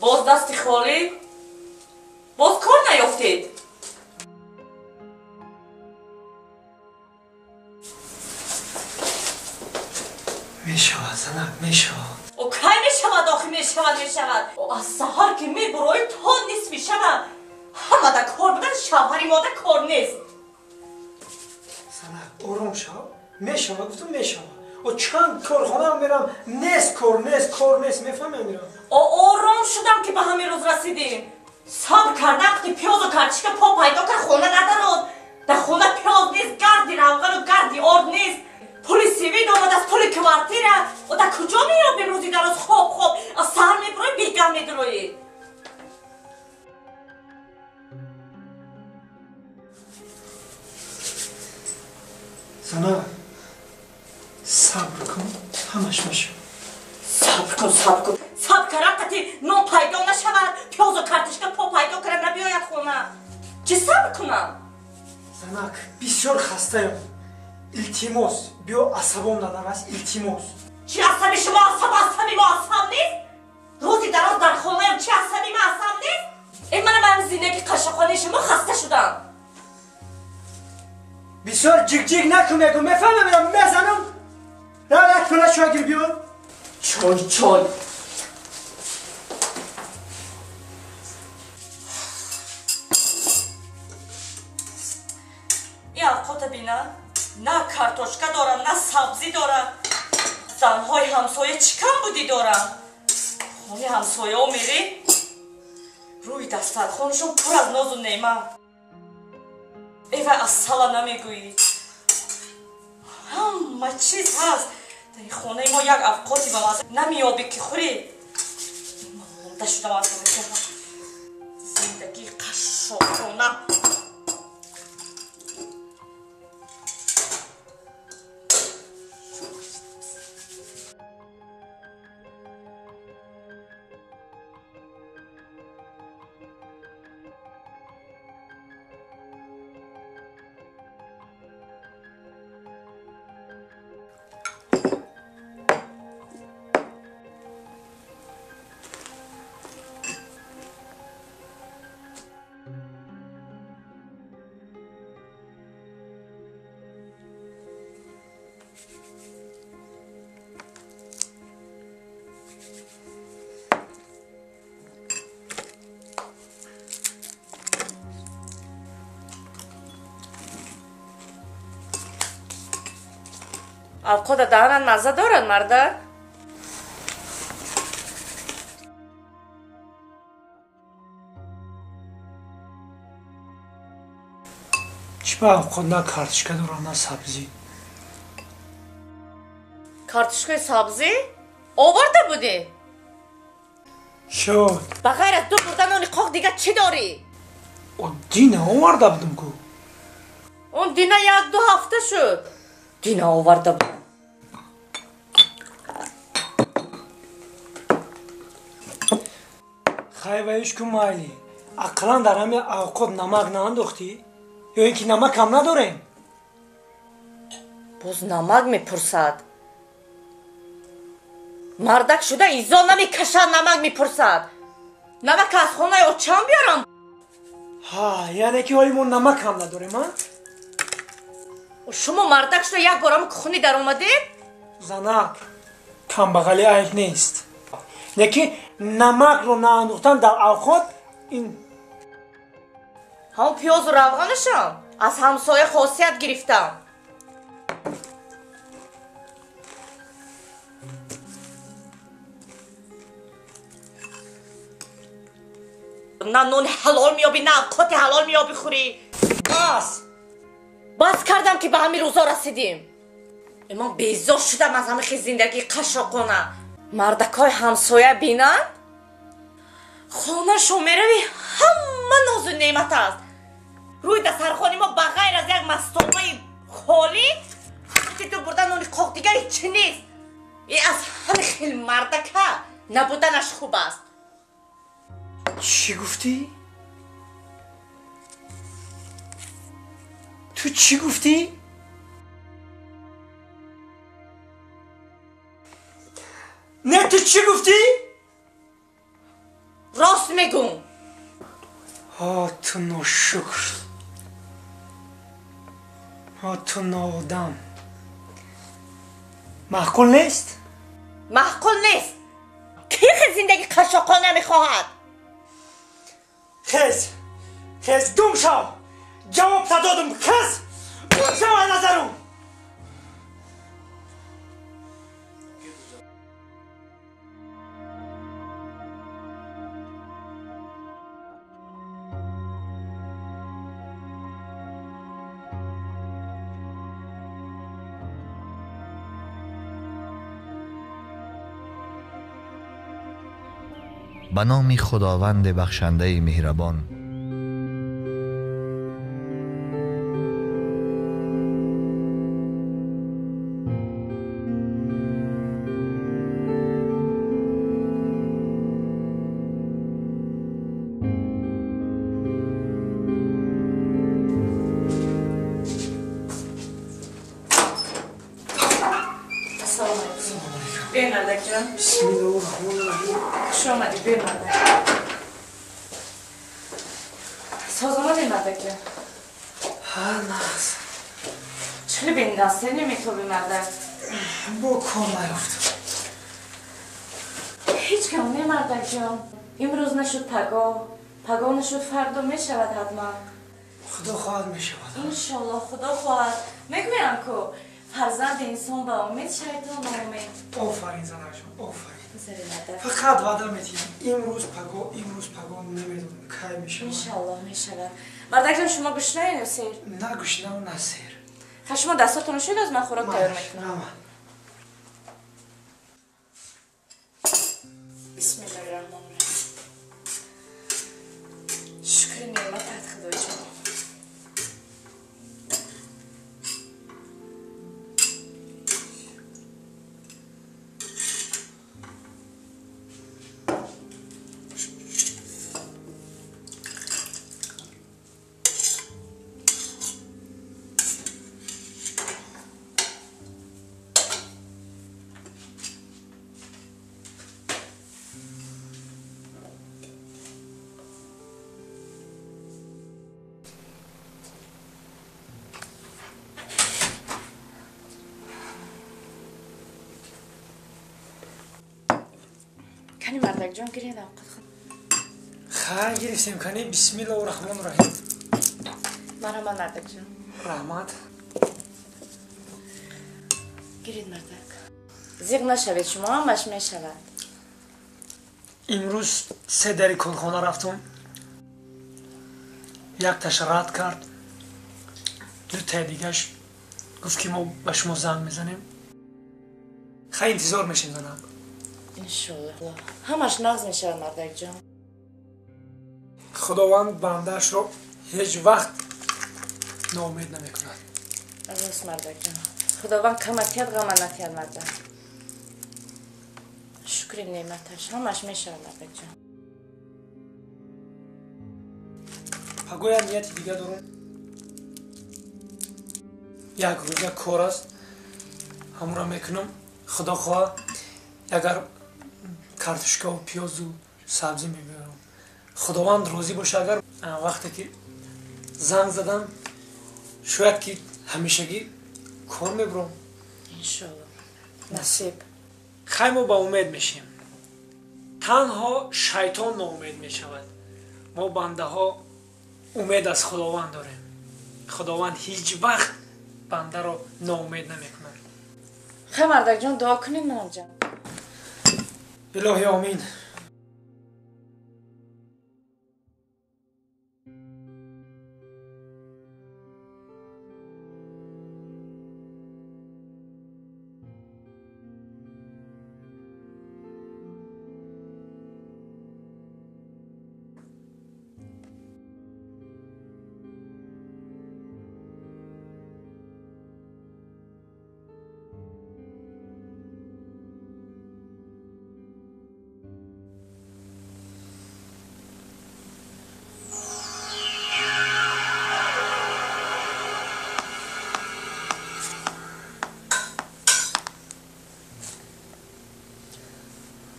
Боз дасти холӣ? Боз кор наёфтед? Мешавад, занак, мешавад. О, кай мешавад, охи мешавад, мешавад. О, аз саҳар ки мебуроӣ то нисфи шаба ҳама да кор будан, шавҳари мода кор нест. Занак, ором шав. Мешавад, гуфтам мешавад. О, чанд корхона мерам, нест кор, нест кор, нест, мефаҳмем мерам. О, ором шудам ки ба ҳамин рӯз расидем. Сабр карда вақти пиёзу картишка по пайдо кард, хона надарод. Дар хона пиёз нест, гарди равғану гарди орд нест. Пули свет омадааст, пули квартира. О, дар куҷо меёбем рӯзи дароз? Хоб, хоб. Аз саҳар мебуроӣ, бегам медуроӣ. Занак, сабр кун, ҳамаш мешавад. Сабр кун, сабр кун. Сабр карда қати нон пайдо нашавад, пиёзу картишка по пайдо карда набиёяд хона. Чӣ сабр кунам? Занак, бисёр хастаям. Илтимос, биё асабом нанарас, илтимос. Чӣ асаби шумо асаб, асаби мо асаб нест? Рӯзи дароз дар хонаям, чӣ асаби ма асаб нест? Э, манам ҳамин зиндагии қашшоқонаи шумо хаста шудам. Бисёр ҷиқҷиқ накун, мегӯм, мефаҳмам, мерам, мезанам. Рав як пиёла чой гир биё. Чой, чой. Ин авқота бина, на картошка дорам, на сабзӣ дорам. Занҳои ҳамсоя чӣ кам будӣ дорам? Хони ҳамсояо мерӣ, рӯи дастархонашон пур аз нозу неъмат. Э, вай аз сала намегӯӣ. Ҳама чиз ҳаст. Дар ин хонаи мо як авқоти ба мазза намеёбӣ ки хӯрӣ. Ман монда шудам аз зиндагии қашшоқона. Авқота даҳанат мазза дорад, мардак? Чӣ ба авқот на картошка дорад, на сабзӣ? Картошкаи сабзӣ? Оварда будӣ? Шуд. Ба ғайр аз ду бурда нони қоқ дигар чӣ дорӣ? О, дина оварда будам ку. Он дина як-ду ҳафта шуд. Дина оварда будам. Хай ваиш ку майли. Ақлан дар ҳамин авқот намак наандохтӣ? Ё ин ки намак ҳам надорем? Боз намак мепурсад. Мардак шуда изо намекашад, намак мепурсад. Намак аз хонаи очам биёрам? Ҳа, яъне ки ҳоли мо намак ҳам надорем, а? Шумо мардак шуда як борам кухни даромадед? Занак, камбағалӣ айб нест. Лекин намакро наандохтан дар авқот ин ҳамон пиёзу равғанашам аз ҳамсоя хосият гирифтам. На нони ҳалол меёбӣ, на авқоти ҳалол меёбӣ хӯрӣ. Бас! Бас кардам ки ба ҳамин рӯзо расидим. Ман безор шудам аз ҳамин хел зиндагии қашшоқона. Мардакҳои ҳамсоя бинанд, хонашон меравӣ, ҳама нозу неъмат аст. Рӯи дастархони мо ба ғайр аз як мастомаи холӣ ду бурда нони қоқ дигар ҳеҷ нест. Э, аз ҳамин хел мардака набуданаш хуб аст. Чӣ гуфтӣ? Ту чӣ гуфтӣ? Не, ту чӣ гуфтӣ? Ту ношукр, ту ноодам. Маъқул нест? Маъқул нест. Кӣ зиндагӣ қашшоқона мехоҳад? Хез, хез, гум шав! Ҷавоб додум, хез! Гум шав аз назарум! به نام خداوند بخشنده مهربان. السلام علیکم. بیا مردک جان. بسم الله الرحمن الرحیم. خوش آمدی بیا مردک. ساز آمدی مردک جان. ها ناز. چرا به این دسته نمیتوبی مردک؟ با کار نیفتم. هیچ کم نه مردک جان. امروز نشد پگاه، پگاه نشد فردا میشود حتما. خدا خواهد میشود. انشالله خدا خواهد. میگویم که فرزند انسان به امید، شیطان به امید. آفرین زنشون، آفرین. فقط وعده میدیم امروز پگاه، امروز پگاه نمیدونم کی میشود. انشالله میشود. مردک جان شما گشنه یا سیر؟ نه گشنه و نه سیر. خب شما دستاتون رو شوید، از من خوراک تیار میکنم. بسم الله الرحمن الرحیم. شکر نعمت خدای جان. کنی مردک جان گیرید اوقات خود. خیر گرفتیم کنی. بسم الله الرحمن الرحیم. مرحبا مردک جان. رحمت. گیرید مردک. زیغ نشوید شما همش میشود. امروز سه دری کارخانه رفتم. یک تاش رد کرد. دو تا دیگهش گفت که ما به شما زنگ میزنیم. خیلی انتظار میشیم زنم. انشالله همش نغز میشود مردک جان. خداوند بنده‌اش رو هیچ وقت ناامید نمیکند. راست مردک جان. خداوند کمتیت غم نتیت مردک. شکر نعمتش همش میشود مردک جان. پگویا نیت دیگه دارم. یک روزه کار است همون را میکنم. خدا خواه اگر کارتشکا و پیاز و سبزی میبرم. خداوند راضی باشه. اگر وقتی که زنگ زدم شاید که همیشگی کار میبرم. انشالله نصیب. خیلی ما با امید میشیم. تنها شیطان ناامید میشود. ما بنده ها امید از خداوند داریم. خداوند هیچ وقت بنده را ناامید نمیکند. خیلی مردک جان دعا کنید منم جان. الهی آمین.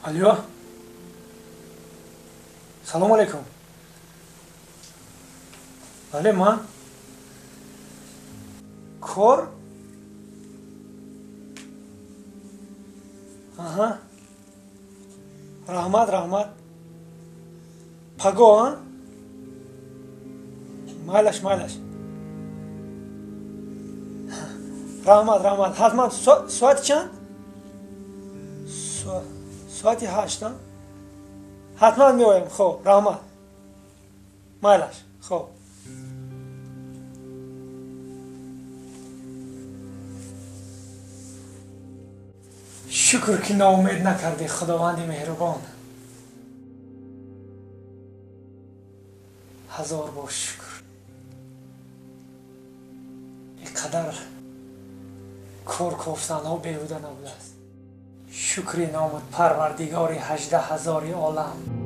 الو، سلام علیکم. Бале, ман кор. Аҳа, раҳмат, раҳмат. Паго, а? Майлаш, майлаш. Раҳмат, раҳмат. Ҳатман. Соати чанд? Соати 8. Ҳатман меоям. Хоб, раҳмат, майлаш. Хоб. Шукр, ки ноумед накардӣ, Худованди меҳрубон. Ҳазор бор шукр. Ин қадар кор кофтанҳо беҳуда набудааст. Шукри номуд, Парвардигори 18 000 олам.